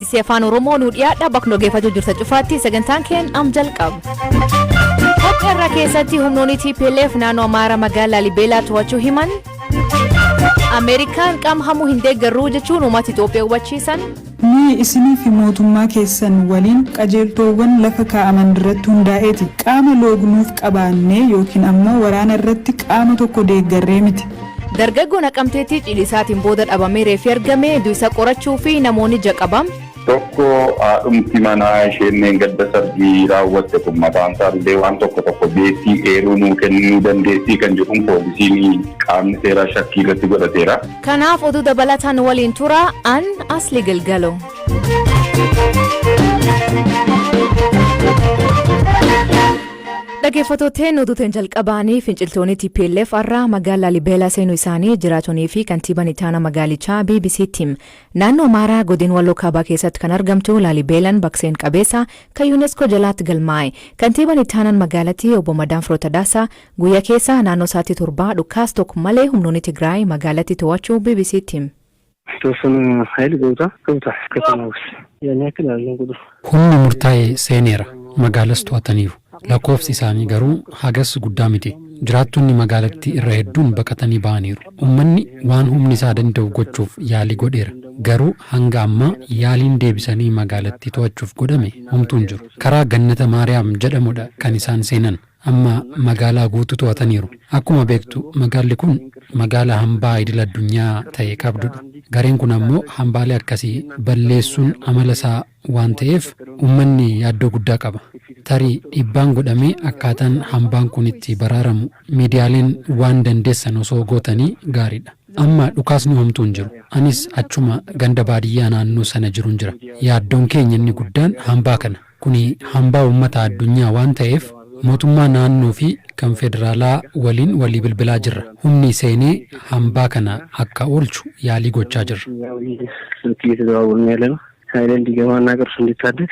BBC Afaan Oromoo nu dhiyaadha bakka dhaggeeffachuu jirta cufaatti sagantaan keen am jalqaba. Qophii irraa keessatti humnoonni TPLF naannoo Amaaraa magaalaa Laalibeelaa to'achuu himan. Ameerikaan qaama hamuu hin deeggarruu jechuun uummata Itoophiyaa hubachiisan. Nuyi isinii fi mootummaa keessan waliin qajeeltoowwan lafa kaa'aman irratti hundaa'eeti. Qaama loognuuf qabaannee yookiin ammoo waraana irratti qaama tokko deeggarree miti. Dargaggoo Naqamteetti cilisaatiin booda dhabamee reeffi argame du'isa qorachuu fi namoonni jaqabam. Tokko haadhumti manaa isheen gadda sargii raawwatte kun mataan isaallee waan tokko tokko beektii eeruu nuu kennuu dandeettii kan jedhuun poolisiin qaamni seeraa shakkii irratti godhateera. Kanaaf oduu dabalataan waliin tura an Asli Galgalo. Dhaggeeffattootni oduutiin jalqabaanii finciltoonni TPLF har'a magaalaa Laalibeelaa seenuu isaanii jiraatonii fi kantiibaan itti magaalichaa BBC'tti hime. Naannoo Amaaraa godin Walloo Kaabaa keessatti kan argamtu Laalibeelaan bakseen qabeessa kan UNESCO jalaatti galmaa'e. Kantiibaan itti aanaan magaalattii obbo Madaan Firootadaasaa guyyaa keessa naannoo sa'aatii 7 dhukaas tokko malee humnoonni Tigraay magaalatti to'achuu BBC'tti hime. የተወሰነ ኃይል ገብቷ ገብቷል ከተማ ውስጥ ያን ያክል አለ ቁጥሩ። Humni murtaa'e seeneera. Magaalas to'ataniiru. Lakkoofsi isaanii garuu hagas guddaa miti. Jiraattonni magaalattii irra hedduun baqatanii ba'aniiru. Uummanni waan humni isaa danda'u gochuuf yaalii godheera. Garuu hanga ammaa yaaliin deebisanii magaalattii to'achuuf godhame homtuu hin jiru. Karaa Gannata Maariyaam jedhamudha kan isaan seenan. Amma magaalaa guutuu to'ataniiru. Akkuma beektu magaalli kun magaalaa hambaa idil addunyaa ta'e qabdudha. Gareen kun ammoo hambaalee akkasii balleessuun amala isaa waan ta'eef uummanni yaaddoo guddaa qaba. Tarii dhiibbaan godhamee akkaataan hambaan kun itti baraaramu miidiyaaleen waan dandeessan osoo gootanii gaariidha. Amma dhukaasni homtuu hin jiru. Anis achuma ganda baadiyyaa naannoo sana jiruun jira. Yaaddoon keenya inni guddaan hambaa kana. Kuni hambaa uummata addunyaa waan ta'eef mootummaa naannoo fi kan federaalaa waliin walii bilbilaa jirra. Humni seenee hambaa kana akka oolchu yaalii gochaa jirra. ስልክ እየተደዋወልን ያለ ነው። ኃይል እንዲገባና ቅርሱ እንዲታደግ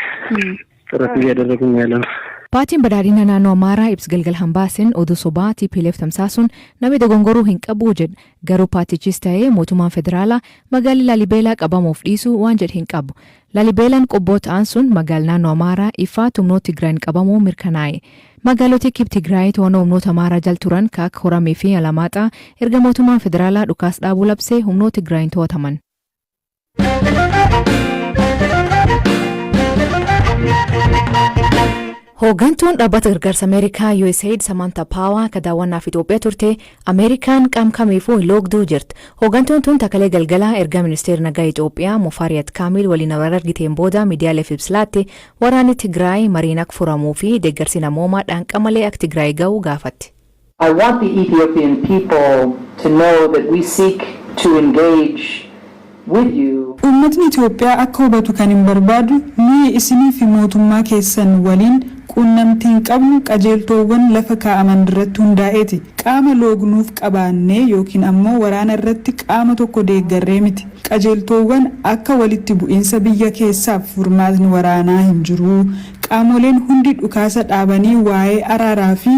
ጥረት እያደረግን ያለ ነው። Paartiin badhaadhina naannoo Amaaraa ibsa galgal hambaaseen oduu sobaa TPLF tamsaasuun namni dogongoruu hin qabu jedha. Garuu paartichis ta'ee mootummaan federaalaa magaalli Laalibeelaa qabamuuf dhiisuu waan jedhe hin qabu. Laalibeelaan qobboo ta'an sun magaalli naannoo Amaaraa ifaa humnoota Tigraayin qabamuu mirkanaa'e. Magaalota kib Tigraay to'annoo humnoota Amaaraa jala turan kan akka Horamii fi Alamaaxaa erga mootummaan federaalaa dhukaas dhaabuu labsee humnoota Tigraayin to'ataman. Hooggantuun dhaabbata gargaarsa Ameerikaa USAID Samantha Power ka daawwannaaf Itoophiyaa turte Ameerikaan qaam kamiifuu hin loogduu jirti. Hooggantuun tun takalee galgalaa erga ministeerri nagaa Itoophiyaa Mufaariyat Kaamil waliin wal argiteen booda miidiyaaleef ibsilaatti waraanni Tigraay mariin akka furamuu fi deeggarsi namoomaa dhaanqa malee akka Tigraay ga'u gaafatti. I want the Ethiopian people to know that we seek to engage with you. Uummatni Itoophiyaa akka hubatu kan hin barbaadu nuyi isinii fi mootummaa keessan waliin quunnamtiin qabnu qajeeltoowwan lafa kaa'aman irratti hundaa'eeti. Qaama loognuuf qabaannee yookiin ammoo waraana irratti qaama tokko deeggarree miti. Qajeeltoowwan akka walitti bu'iinsa biyya keessaaf furmaatni waraanaa hin jiru. Qaamoleen hundi dhukaasa dhaabanii waa'ee araaraa fi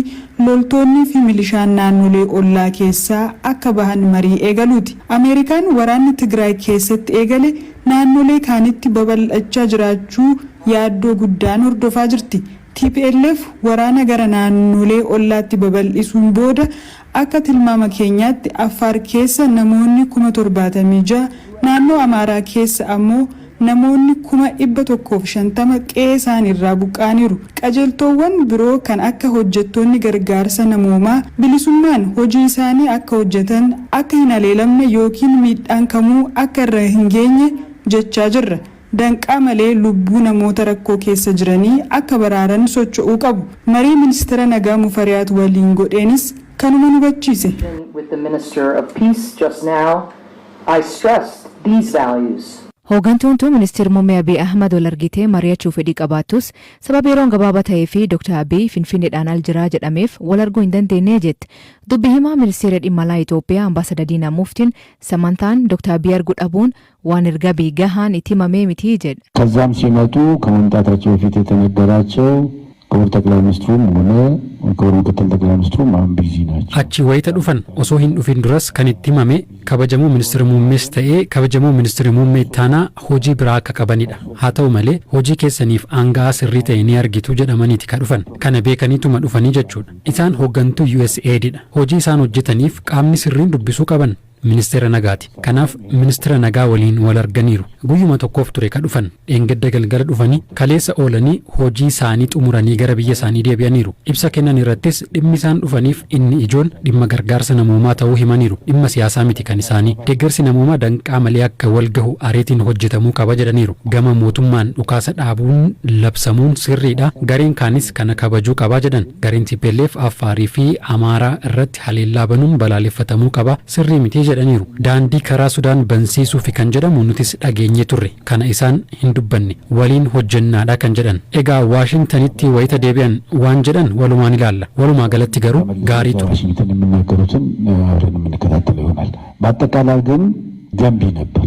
loltoonni fi milishaan naannolee ollaa keessaa akka bahan marii eegaluuti. Ameerikaan waraanni Tigraay keessatti eegale naannolee kaanitti babal'achaa jiraachuu yaaddoo guddaan hordofaa jirti. TPLF waraana gara naannolee ollaatti babal'isuun booda akka tilmaama keenyaatti Affaar keessa namoonni 76,000, naannoo Amaaraa keessa ammoo namoonni 150,000 qe'ee isaan irraa buqqa'aniiru. Qajeeltoowwan biroo kan akka hojjettoonni gargaarsa namoomaa bilisummaan hojii isaanii akka hojjetan akka hin aleelamne yookiin miidhaan kamuu akka irra hin geenye jechaa jirra. Danqaa malee lubbuu namoota rakkoo keessa jiranii akka baraaran socho'uu qabu. Marii ministeera nagaa Mufariyaat waliin godheenis kanuma nu hubachiise. With the Minister of Peace just now, I stressed these values. Hooggantuun tun ministeera muummee Abiy Ahmad wal argitee mari'achuu fedhii qabaattus sababa yeroon gabaabaa ta'ee fi Dr. Abiy Finfinneedhaan al jiraa jedhameef wal arguu hin dandeenye jette. Dubbi himaa ministeera dhimma alaa Itoophiyaa Ambaasadar Diinaa Muftiin Samantaan Dr. Abiy arguu dhabuun waan erga Abiy gahaan itti himamee miti jedha. ከዛም ሲመጡ ከመምጣታቸው በፊት የተነገራቸው ክቡር ጠቅላይ ሚኒስትሩም ሆነ ክቡር ምክትል ጠቅላይ ሚኒስትሩም አሁን busy ናቸው። Achi wayita dhufan, osoo hin dhufin duras kan itti himame kabajamoo ministeera muummees ta'ee kabajamoo ministeera muummee ittaanaa hojii biraa akka qabanidha. Haa ta'u malee, hojii keessaniif aanga'aa sirrii ta'e ni argitu jedhamaniiti ka dhufan. Kana beekaniituma dhufanii jechuudha. Isaan hooggantuu USAIDdha. Hojii isaan hojjetaniif qaamni sirriin dubbisuu qaban ministeera nagaati. Kanaaf ministeera nagaa waliin wal arganiiru. Guyyuma tokkoof ture ka dhufan. Dheengadda galgala dhufanii, kaleessa oolanii, hojii isaanii xumuranii gara biyya isaanii deebi'aniiru. Ibsa kennan irrattis dhimmi isaan dhufaniif inni ijoon dhimma gargaarsa namoomaa ta'uu himaniiru. Dhimma siyaasaa miti kan isaanii. Deeggarsi namoomaa danqaa malee akka wal gahu ariitiin hojjetamuu qaba jedhaniiru. Gama mootummaan dhukaasa dhaabuun labsamuun sirriidha. Gareen kaanis kana kabajuu qaba jedhan. Gareen TPLF Affaarii fi Amaaraa irratti haleellaa banuun balaaleffatamuu qaba. Sirrii miti jedhaniiru. Daandii karaa Sudaan bansiisuufi kan jedhamu nutis dhageenye turre. Kana isaan hin dubbanne. Waliin hojjennaadha kan jedhan. Egaa Waashintanitti wayita deebi'an waan jedhan walumaan ilaalla. Walumaa galatti garuu gaarii ture. ዋሽንግተን የሚናገሩትን አብረን የምንከታተለው ይሆናል። በአጠቃላይ ግን ገንቢ ነበር።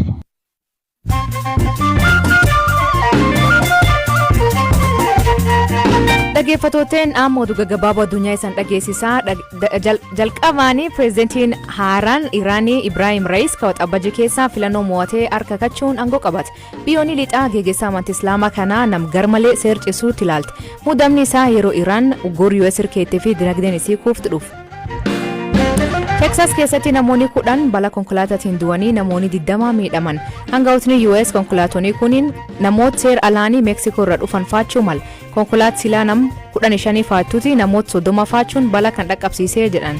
Dhaggeeffattooteen, amma oduu gaggabaaboo addunyaa isaan dhageessisaa. Jalqabaanii, pireezidantiin haaraan Iraanii Ibraahim Raayis Waxabajjii keessaa filannoo mo'atee harka kachuun aangoo qabate. Biyyoonni lixaa geggeessaa amantii Islaamaa kanaa nam garmalee seercisuutti ilaalti. Muudamni isaa yeroo Iraan uggura US hirkeettee fi dinagdeen isii kuuftu dhufu. Teksas keessatti namoonni 10 balaa konkolaataatiin du'anii, namoonni 20 miidhaman. Hangafootni US konkolaatonni kuniin namoota seera alaanii Meeksikoo irraa dhufan faachuu mala. Konkolaataa silaa nam 15 faattuuti namoota 30 faachuun balaa kan dhaqqabsiisee jedhan.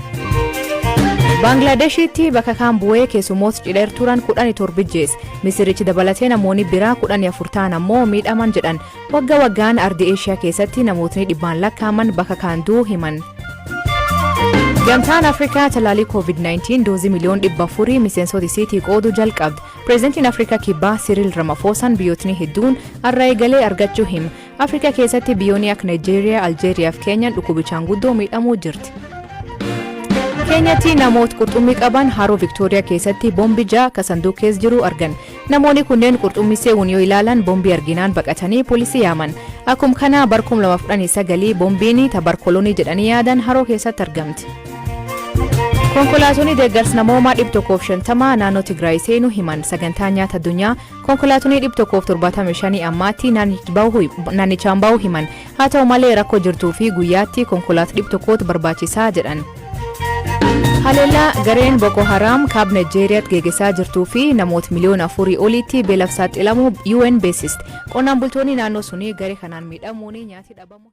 Baanglaadeshitti bakka kaan bu'ee keessummoota cidheer turan 17 jees. Misirichi dabalatee namoonni biraa 14 ta'an ammoo miidhaman jedhan. Waggaa waggaan ardii Eeshiyaa keessatti namootni dhibbaan lakkaa'aman bakka kaan du'uu himan. Gamtaan Afrikaa talaalii COVID-19 doozii miliyoon 400 miseensota isiitii qooduu jalqabde. Pireezidantiin Afrikaa Kibbaa Siriil Ramafoosaan biyyootni hedduun har'a eegalee argachuu hima. Afrikaa keessatti biyyoonni akka Nigeeriyaa, Aljeeriyaa fi Keenyaan dhukkubichaan guddoo miidhamuu jirti. Keenyatti namoota qurxummii qaban haroo Viktooriyaa keessatti boombii ja'a ka sanduuqa keessa jiru argan. Namoonni kunneen qurxummii seewun yoo ilaalan boombii arginaan baqatanii poolisii yaaman. Akkuma kana bar 2019 boombiin tabarkoloonii jedhanii yaadan haroo keessatti argamti. Konkolaatonni deeggarsa namoomaa 150 naannoo Tigraay seenuu himan. Sagantaa nyaata addunyaa konkolaatonni 175 ammaatti naannichaan bahuu himan. Haa ta'u malee, rakkoo jirtuu fi guyyaatti konkolaata 100tu barbaachisaa jedhan. Haleellaa gareen Boko Haram kaaba Naayijeeriyaatti geggeessaa jirtuu fi namoota miliyoona 4 olitti beelaaf saaxilamuu UN beeksiste. Qonnaan bultoonni naannoo sunii garee kanaan miidhamuun nyaati dhabamuu.